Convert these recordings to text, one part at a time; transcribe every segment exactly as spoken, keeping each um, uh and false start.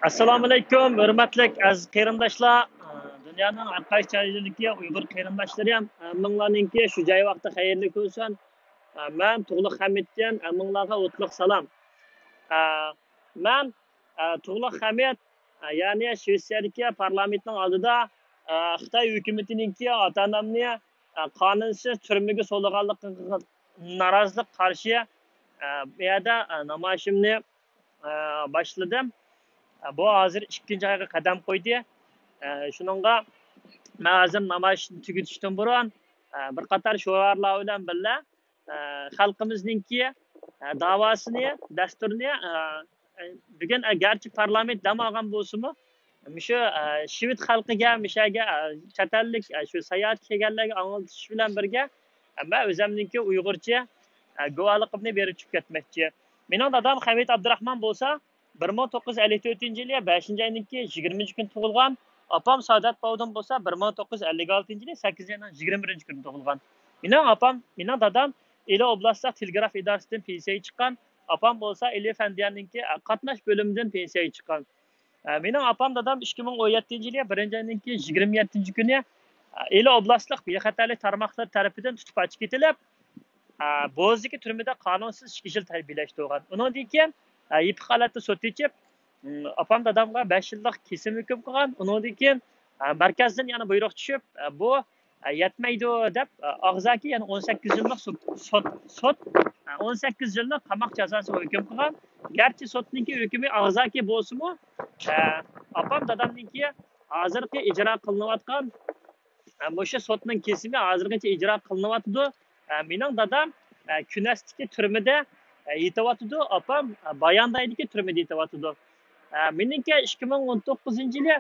ئەسسالامۇئەلەيكۇم، ھۆرمەتلىك ئەزىز قېرىنداشلار. دۇنيانىڭ ھەر قايسى جايلىرىدىكى ئۇيغۇر قېرىنداشلىرىم، ھەممىڭلارنىڭكى شۇ جاي ۋاقتى خەيرلىك بولسۇن. مەن تۇغلۇق خەمىتتىن، ھەممىڭلارغا ئوتلۇق سالام. مەن تۇغلۇق خەمىت، يەنى شىۋېتسىيەدىكى پارلامېنتنىڭ ئالدىدا خىتاي ھۆكۈمىتىنىڭكى ئاتا-ئانامنى قانۇنسىز تۈرمىگە سولىغانلىقىغا نارازىلىق قارشى بۇ يەردە نامايىشىمنى باشلىدىم. بۇ ھازىر ئىككىنچى ئايغا قەدەم قويدى. شۇنىڭغا مەن ھازىر نامايىشنى تۈگىتىشتىن بۇرۇن بىر قاتار شوئارلار بىلەن بىللە خەلقىمىزنىڭكى داۋاسىنى، دەستۇرىنى، بۈگۈن گەرچە پارلامېنت دەم ئالغان بولسىمۇ، مۇشۇ شىۋېت خەلقىگە، مۇشەگە چەت ئەللىك شۇ ساياھەتكە كەلگەنلەرگە ئاڭلىتىش بىلەن بىرگە، مەن ئۆزۈمنىڭكى ئۇيغۇرچە گۇۋاھلىقىمنى بېرىپ چىقىپ كەتمەكچى. مېنىڭ دادام خەمىت ئابدۇراخمان بولسا، بىر مىڭ توققۇز يۈز ئەللىك تۆتىنچى يىلى بەشىنچى ئاينىڭكى يىگىرمىنچى كۈنى تۇغۇلغان. ئاپام سائادەت باۋۇدۇن بولسا بىر مىڭ توققۇز يۈز ئەللىك ئالتىنچى يىلى سەككىزىنچى ئاينىڭ يىگىرمە بىرىنچى كۈنى تۇغۇلغان. مېنىڭ ئاپام، مېنىڭ دادام ئىلى ئوبلاستلىق تېلېگراف ئىدارىسىدىن پېنسىيەگە چىققان. ئاپام بولسا ئىلى فەندىيەنىڭكى قاتناش بۆلۈمىدىن پېنسىيەگە چىققان. مېنىڭ ئاپام دادام ئىككى مىڭ ئون يەتتىنچى يىلى بىرىنچى ئاينىڭكى يىگىرمە يەتتىنچى كۈنى ئىلى ئوبلاستلىق بىخەتەرلىك تارماقلىرى تەرىپىدىن تۇتۇپ ئاچىقىپ كېتىلىپ، بوزدىكى تۈرمىدە قانۇنسىز ئىككى يىل تەربىيەلەشتۈرگەن. ئۇنىڭدىن كېيىن يېپىق ھالەتتە سوت ئېچىپ، ئاپام دادامغا بەش يىللىق كېسىم ھۆكۈم قىلغان. ئۇنىڭدىن كېيىن مەركەزدىن يەنە بۇيرۇق چۈشۈپ، بۇ يەتمەيدۇ دەپ، ئاغزاكى يەنە ئون سەككىز يىللىق سوت، سوت، سوت، ئون سەككىز يىللىق قاماق جازاسىغا ھۆكۈم قىلغان. گەرچە سوتنىڭكى ھۆكمى ئاغزاكى بولسىمۇ، ئاپام دادامنىڭكى ھازىرقى ئىجرا قىلىنىۋاتقان، مۇشۇ سوتنىڭ كېسىمى ھازىرغىچە ئىجرا قىلىنىۋاتىدۇ. مېنىڭ دادام كۈنەستىكى تۈرمىدە يېتىۋاتىدۇ، ئاپام باياندايدىكى تۈرمىدە يېتىۋاتىدۇ. مېنىڭكى ئىككى مىڭ ئون توققۇزىنچى يىلى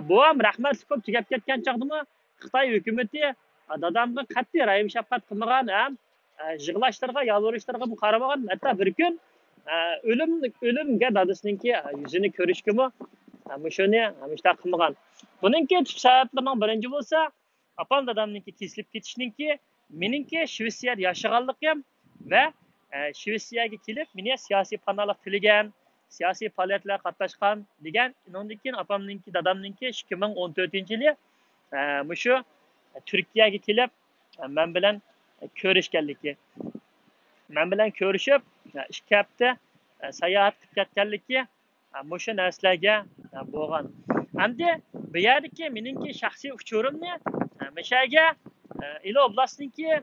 بوۋام رەھمەتلىك بولۇپ تۈگەپ كەتكەن چاغدىمۇ خىتاي ھۆكۈمىتى دادامغا قەتئىي رەھىم شەپقەت قىلمىغان ھەم يىغلاشلىرىغا، يالۋۇرۇشلىرىغا قارىمىغان، ھەتتا بىر كۈن ئۆلۈم، ئۆلۈمگە دادىسىنىڭكى يۈزىنى كۆرۈشكىمۇ مۇشۇنى مۇشۇنداق قىلمىغان. بۇنىڭكى تۈپ سەۋەبلىرىنىڭ بىرىنچى بولسا، ئاپام دادامنىڭكى كېسىلىپ كېتىشنىڭكى، مېنىڭكى شىۋېتسىيەدە ياشىغانلىقىم ۋە شىۋېتسىيەگە كېلىپ مېنى سىياسىي پاناھلىق تىلىگەن، سىياسىي پائالىيەتلەرگە قاتناشقان دېگەن. ئۇنىڭدىن كېيىن ئاپامنىڭكى، دادامنىڭكى ئىككى مىڭ ئون تۆتىنچى يىلى مۇشۇ تۈركىيەگە كېلىپ مەن بىلەن كۆرۈشكەنلىكى، مەن بىلەن كۆرۈشۈپ ئىككى ھەپتە ساياھەت قىلىپ كەتكەنلىكى، مۇشۇ نەرسىلەرگە بولغان. ئەمدى بۇ يەردىكى مېنىڭكى شەخسىي ئۇچۇرۇمنى مەشەگە ئىلى ئوبلاستنىڭكى،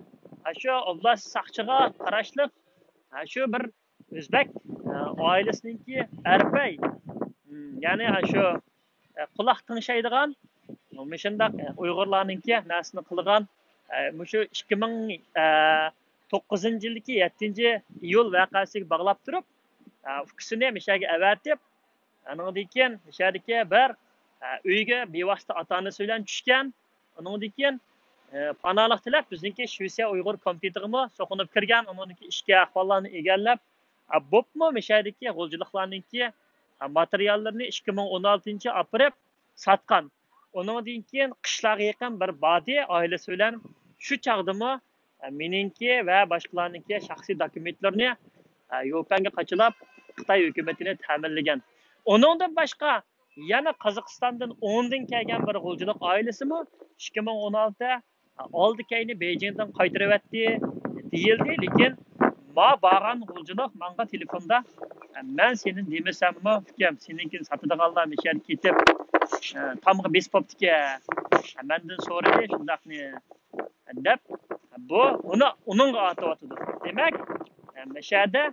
شۇ ئوبلاست ساقچىغا قاراشلىق شۇ بىر ئۆزبەك ئائىلىسىنىڭكى ئەرپەي، يەنى شۇ قۇلاق تىڭشايدىغان، مۇشۇنداق ئۇيغۇرلارنىڭكى نەرسىنى قىلغان، مۇشۇ ئىككى مىڭ توققۇزىنچى يىلدىكى يەتتىنچى ئىيۇل ۋەقەسىگە باغلاپ تۇرۇپ، ئۇكىسىنى مۇشەگە ئەۋەتىپ، ئۇنىڭدىن كېيىن مۇشەدىكى بىر ئۆيگە بىۋاسىتە ئاتا-ئانىسى بىلەن چۈشكەن. ئۇنىڭدىن كېيىن پاناھلىق تىلەپ، بىزنىڭكى شىۋېتسىيە ئۇيغۇر كومىتېتىغىمۇ سوقۇنۇپ كىرگەن. ئۇنىڭدىن كېيىن ئىچكى ئەھۋاللارنى ئىگىلەپ، بوپمۇ مۇشەدىكى غۇلجىلىقلارنىڭكى ماتېرىياللىرىنى ئىككى مىڭ ئون ئالتىنچى يىل ئاپىرىپ ساتقان. ئۇنىڭدىن كېيىن قىشلارغا يېقىن بىر باردى ئائىلىسى بىلەن. شۇ چاغدىمۇ مېنىڭكى ۋە باشقىلارنىڭكى شەخسىي دوكۇمېنتلىرىنى يوپەنگە قاچىلاپ، خىتاي ھۆكۈمىتىنى تەمىنلىگەن. ئۇنىڭدىن باشقا، يەنە قازاقىستاندىن ئوندىن كەلگەن بىر غۇلجىلىق ئائىلىسىمۇ ئىككى مىڭ ئون ئالتە ئالدى كەينى بېيجىڭدىن قايتۇرۇۋەتتى دېيىلدى. لېكىن ما بارغان غۇلجىلىق ماڭا تېلېفوندا، مەن سېنى دېمىسەممۇ، ئۇكام، سېنىڭكىنى ساتىدىغانلار مىشەل كېتىپ، تامغا بېسىپ بوپتىكەن، مەندىن سورىدى شۇنداقنى، دەپ، بۇ ئۇنى، ئۇنىڭغا ئاتىۋاتىدۇ. دېمەك، مىشەدە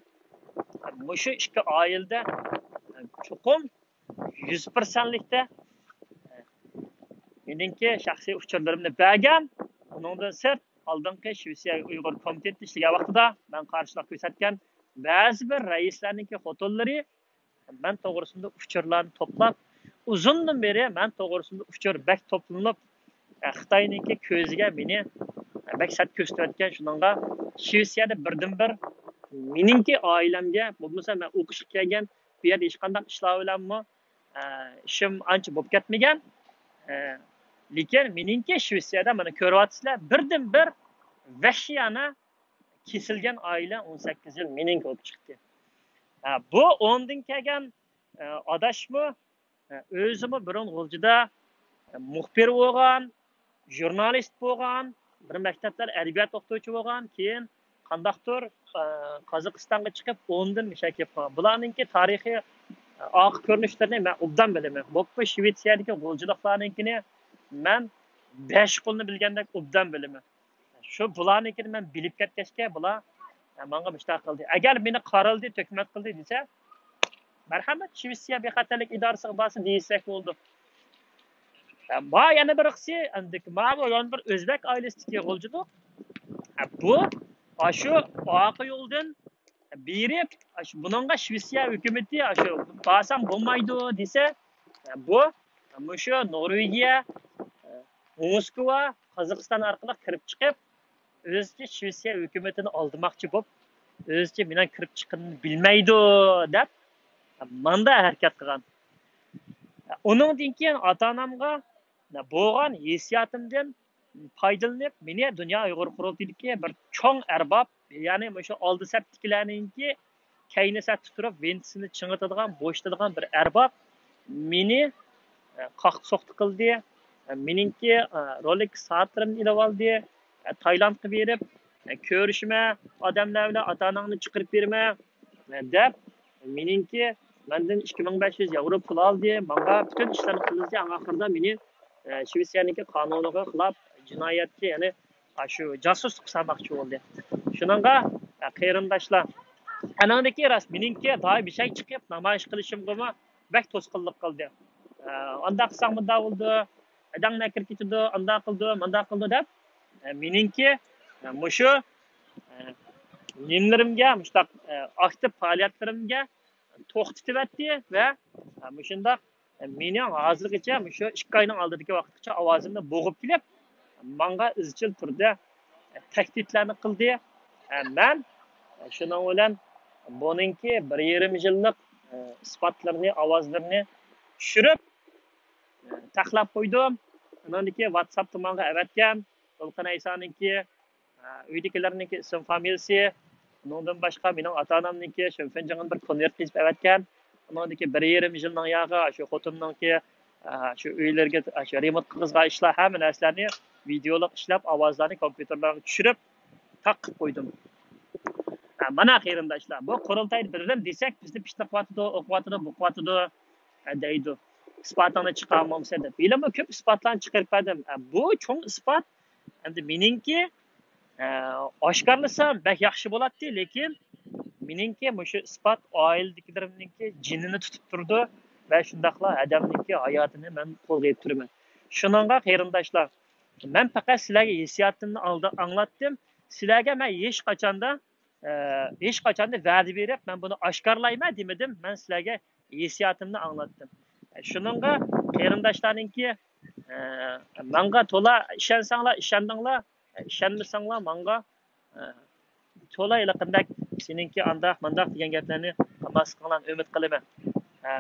مۇشۇ ئىككى ئائىلىدە چوقۇم يۈز پىرسەنتلىكتە مېنىڭكى شەخسىي ئۇچۇرلىرىمنى بەرگەن. ئۇنىڭدىن سىرت، ئالدىنقى شىۋېتسىيە ئۇيغۇر كومىتېتىدا ئىشلىگەن ۋاقتىدا مەن قارشىلىق كۆرسەتكەن بەزى بىر رەئىسلەرنىڭكى خوتۇنلىرى مەن توغرىسىدا ئۇچۇرلارنى توپلاپ، ئۇزۇندىن بېرى مەن توغرىسىدا ئۇچۇر بەك توپلىنىپ، خىتاينىڭكى كۆزىگە مېنى بەك سەت كۆرسىتىۋەتكەن. شۇنىڭغا شىۋېتسىيەدە بىردىنبىر مېنىڭكى ئائىلەمگە، بولمىسا مەن ئوقۇشقا كەلگەن، بۇ يەردە ھېچقانداق ئىشلار بىلەنمۇ ئىشىم ئانچە بولۇپ كەتمىگەن. لېكىن مېنىڭكى شىۋېتسىيەدە، مانا كۆرۈۋاتىسىلەر، بىردىنبىر ۋەھشىيانە كېسىلگەن ئائىلە ئون سەككىز يىل مېنىڭكى بولۇپ چىقتى. بۇ ئوندىن كەلگەن ئاداشمۇ ئۆزىمۇ بۇرۇن غۇلجىدا مۇخبىر بولغان، ژۇرنالىست بولغان، بىر مەكتەپلەر ئەدەبىيات ئوقۇتقۇچى بولغان، كېيىن قانداقتۇر، ئە، قازاقىستانغا چىقىپ، ئۇندىن مۇشۇ يەرگە كېلىپ قالغان. بۇلارنىڭكى تارىخىي، ئە، ئارقا كۆرۈنۈشلىرىنى مەن ئوبدان بىلىمەن. بولۇپمۇ شىۋېتسىيەدىكى غۇلجىلىقلارنىڭكىنى مەن بەش قولنى بىلگەندەك ئوبدان بىلىمەن. شۇ بۇلارنىڭكىنى مەن بىلىپ كەتكەچكە، بۇلار، ئە، ماڭا مۇشۇنداق قىلدى. ئەگەر مېنى قارىلدى، تۆھمەت قىلدى دېسە، مەرھەمەت، شىۋېتسىيە بىخەتەرلىك ئىدارىسىغا بارسا دېيىشسەك بولىدۇ. ما يەنە بىرسى، ئەندىكى ماۋۇ يەنە بىر ئۆزبەك ئائىلىسىدىكى غۇلجىدۇق. بۇ ئاشۇ ئارقا يولدىن بېرىپ، ئاشۇ بۇنىڭغا شىۋېتسىيە ھۆكۈمىتى ئاشۇ بارسام بولمايدۇ دېسە، بۇ مۇشۇ نورۋېگىيە، موسكۋا، قازاقىستان ئارقىلىق كىرىپ چىقىپ، ئۆزىچە شىۋېتسىيە ھۆكۈمىتىنى ئالدىماقچى بولۇپ، ئۆزىچە مېنىڭ كىرىپ چىققىنىمنى بىلمەيدۇ دەپ، ماندا ھەرىكەت قىلغان. ئۇنىڭدىن كېيىن ئاتا-ئانامغا بولغان ھېسسىياتىمدىن پايدىلىنىپ، مېنى دۇنيا ئۇيغۇر قۇرۇلتىيىدىكى بىر چوڭ ئەرباب، يەنى مۇشۇ ئالدى سەپتىكىلەرنىڭكى كەينى سەپتە تۇرۇپ، ۋىنتىسىنى چىڭىتىدىغان، بوشىتىدىغان بىر ئەرباب مېنى، ئە، قاقتى-سوقتى قىلدى. ئە، مېنىڭكى، ئە، رولېكس سائەتلىرىمنى ئېلىۋالدى. ئە، تايلاندقا بېرىپ، ئە، كۆرۈشمە، ئادەملەر بىلەن ئاتا-ئاناڭنى چىقىرىپ بېرىمەن، ئە، دەپ، مېنىڭكى مەندىن ئىككى مىڭ بەش يۈز ياۋرو پۇل ئالدى، ماڭا پۈتۈن ئىشلارنى قىلدى. ئەڭ ئاخىرىدا مېنى، ئە، شىۋېتسىيەنىڭكى قانۇنىغا خىلاپ جىنايەتكە، يەنى ئاشۇ جاسۇسلۇق سالماقچى بولدى. شۇنىڭغا، ئە، قېرىنداشلار، ئەنىڭدىكى راست، مېنىڭكى دائىم بىر شەي چىقىپ نامايىش قىلىشىمغىمۇ بەك توسقۇنلۇق قىلدى. ئە، ئانداق قىلساڭ مۇنداق بولىدۇ، ئاداڭ نەكىر كېتىدۇ، ئانداق قىلىدۇ، مانداق قىلىدۇ دەپ، ئە، مېنىڭكى، ئە، مۇشۇ، ئە، نېمىلىرىمگە، مۇشۇنداق، ئە، ئاكتىپ پائالىيەتلىرىمگە توختىتىۋەتتى ۋە، ئە، مۇشۇنداق مېنىڭ ھازىرغىچە مۇشۇ ئىككى ئاينىڭ ئالدىدىكى ۋاقىتقىچە ئاۋازىمنى بوغۇپ كېلىپ، ماڭا ئىزچىل تۈردە تەھدىتلەرنى قىلدى. مەن شۇنىڭ بىلەن بۇنىڭكى بىر يېرىم يىللىق ئىسپاتلىرىنى، ئاۋازلىرىنى چۈشۈرۈپ، تاقلاپ قويدۇم. ئۇنىڭدىن كېيىن ۋاتساپتا ماڭا ئەۋەتكەن، دولقۇن ئەيسانىڭكى ئە، ئۆيدىكىلەرنىڭكى ئىسىم فامىلىسى، ئۇنىڭدىن باشقا مېنىڭ ئاتا-ئانامنىڭكى شېنفېنجىڭدىن بىر كونۋېرت يېزىپ ئەۋەتكەن. ئۇنىڭدىن كېيىن بىر يېرىم يىلنىڭ ياغى شۇ خوتۇننىڭكى، ئە، شۇ ئۆيلىرىگە، ئە، شۇ رېمونت قىلغۇزغان ئىشلار، ھەممە نەرسىلەرنى ۋىدېئولۇق ئىشلەپ، ئاۋازلارنى كومپيۇتېرلارغا چۈشۈرۈپ، تاقىپ قويدۇم. ئە، مانا قېرىنداشلار، بۇ قۇرۇلتايدا بىرلەم دېسەك، بىزنى پىچىقلىۋاتىدۇ، ئوقۇۋاتىدۇ، بوقۇۋاتىدۇ، ئە، دەيدۇ. ئىسپاتىڭنى چىقارمامسەن دەپ. ھېلىمۇ كۆپ ئىسپاتلارنى چىقىرىپ بەردىم. ئە، بۇ چوڭ ئىسپات. ئەمدى مېنىڭكى، ئە، ئاشكارىلىسام بەك ياخشى بولاتتى، لېكىن مېنىڭكى مۇشۇ ئىسپات ئائىلىدىكىلىرىمنىڭكى جېنىنى تۇتۇپ تۇرىدۇ ۋە شۇنداقلا ئادەمنىڭكى ھاياتىنى مەن قولغا ئېلىپ تۇرىمەن. شۇنىڭغا قېرىنداشلار، مەن پەقەت سىلەرگە ھېسسىياتىمنى ئالدى-، ئاڭلاتتىم. سىلەرگە مەن ھېچقاچاندا، ئە، ھېچقاچاندا ۋەدە بېرىپ، مەن بۇنى ئاشكارىلايمەن دېمىدىم. مەن سىلەرگە ھېسسىياتىمنى ئاڭلاتتىم. شۇنىڭغا قېرىنداشلارنىڭكى، ئە، ماڭا تولا ئىشەنسەڭلار، ئىشەندىڭلار، ئىشەنمىسەڭلار ماڭا، ئە، تولا ھېلىقىندەك سېنىڭكى ئانداق، مانداق دېگەن گەپلەرنى قىلماسلىقىڭلارنى ئۈمىد قىلىمەن. ئە،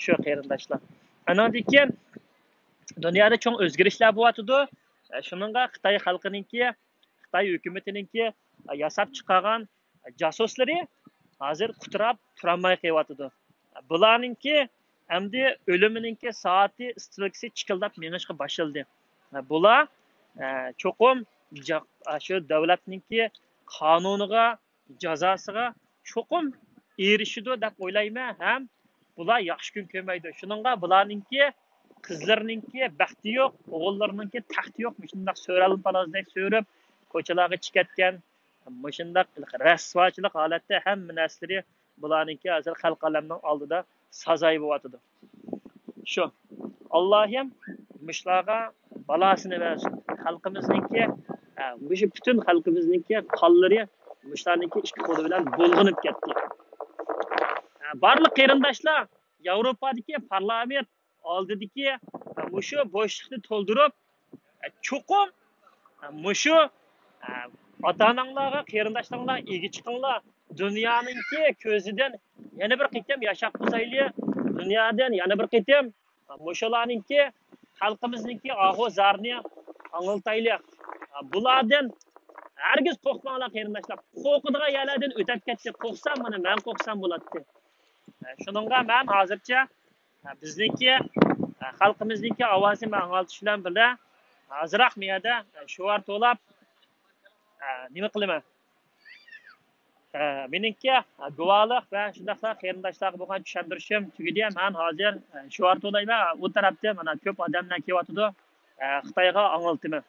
شۇ قېرىنداشلار. ئانىڭدىن كېيىن دۇنيادا چوڭ ئۆزگىرىشلەر بولۇۋاتىدۇ. ئە، شۇنىڭغا خىتاي خەلقىنىڭكى، خىتاي ھۆكۈمىتىنىڭكى، ئە، ياساپ چىقارغان جاسۇسلىرى ھازىر قۇتراپ تۇرالماي قېلىۋاتىدۇ. بۇلارنىڭكى ئەمدى ئۆلۈمىنىڭكى سائىتى، ئىسترېلكىسى چىكىلداپ مېڭىشقا باشلىدى. بۇلار، ئە، چوقۇم جا-، شۇ دۆلەتنىڭكى قانۇنىغا، جازاسىغا چوقۇم ئېرىشىدۇ دەپ ئويلايمەن ھەم بۇلار ياخشى كۈن كۆرمەيدۇ. شۇنىڭغا بۇلارنىڭكى قىزلىرىنىڭكى بەختى يوق، ئوغۇللىرىنىڭكى تەختى يوق. مۇشۇنداق سۆرەلمە پالازدەك سۆرەپ، كوچىلارغا چىقىپ كەتكەن، مۇشۇنداق رەسۋاچىلىق ھالەتتە ھەممە نەرسىلىرى بۇلارنىڭكى ھازىر خەلق ئالەمنىڭ ئالدىدا سازايا بولۇۋاتىدۇ. شۇ. ئاللاھىم مۇشۇلارغا بالاسىنى بەرسۇن. خەلقىمىزنىڭكى، ئە، مۇشۇ پۈتۈن خەلقىمىزنىڭكى قانلىرى مۇشۇلارنىڭكى ئىككى قولى بىلەن بۇلغىنىپ كەتتى. ئە، بارلىق قېرىنداشلار، ياۋروپادىكى پارلامېنت ئالدىدىكى، ئە، مۇشۇ بوشلۇقنى تولدۇرۇپ، ئە، چوقۇم، ئە، مۇشۇ، ئە، ئاتا-ئاناڭلارغا، قېرىنداشلىرىڭلارغا ئىگە چىقىڭلار. دۇنيانىڭكى كۆزىدىن يەنە بىر قېتىم ياشاپ قوزايلى. دۇنيادىن يەنە بىر قېتىم مۇشۇلارنىڭكى، خەلقىمىزنىڭكى ئاھۇ زارىنى ئاڭلىتايلى. بۇلاردىن ھەرگىز قورقماڭلار، قېرىنداشلار. قورقىدىغان يەرلەردىن ئۆتۈپ كەتتى. قورقسام، مانا مەن قورقسام بولاتتى. شۇنىڭغا مەن ھازىرچە بىزنىڭكى، خەلقىمىزنىڭكى ئاۋازىنى مەن ئاڭلىتىش بىلەن بىللە، ئازراق مۇ يەردە شوئار توۋلاپ، نېمە قىلىمەن؟ مېنىڭكى گۇۋاھلىق ۋە شۇنداقلا قېرىنداشلارغا بولغان چۈشەندۈرۈشۈم تۈگىدى. مەن ھازىر شوئار توۋلايمەن. ئۇ تەرەپتە مانا كۆپ ئادەملەر كېلىۋاتىدۇ. خىتايغا ئاڭلىتىمەن.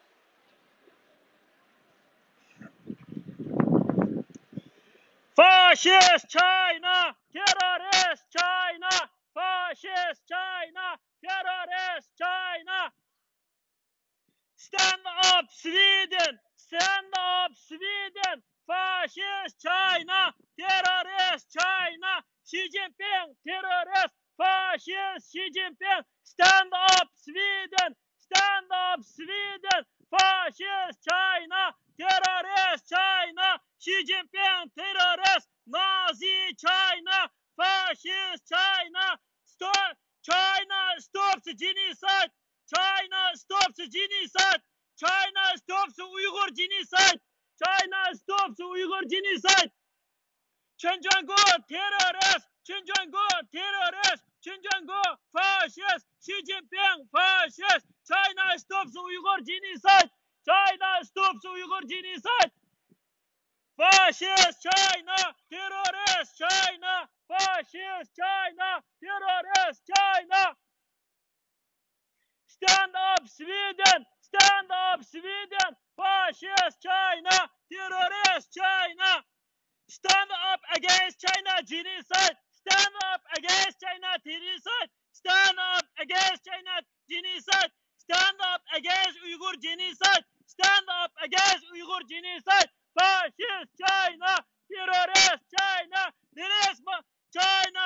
فاشىست چاينا، تېررورىست چاينا، فاشىست چاينا، تېررورىست چاينا. Stand up Sweden! Stand up Sweden! فاشىست چاينا! تېررورىست چاينا! شى جىنپىڭ تېررورىست! فاشىست شى جىنپىڭ! Stand up Sweden! Stand up Sweden! فاشىست چاينا! تېررورىست چاينا! شى جىنپىڭ تېررورىست! نازى چاينا! فاشىست چاينا! Stop! China stops genocide! China stops genocide! China stops Uyghur genocide! China stops Uyghur genocide! Xinjiang terrorist! Xinjiang terrorist! Xinjiang fascist! Xi Jinping fascist! China stops Uyghur genocide! China stops Uyghur genocide! Fascist China! Terrorist China! Fascist China! Terrorist China! Stand up Sweden! Stand up Sweden! Fascist China! Terrorist China! Stand up against China genocide! Stand up against China terrorist! Stand up against China genocide! Stand up against Uyghur genocide! Stand up against Uyghur genocide! Fascist China! Terrorist China! There is China!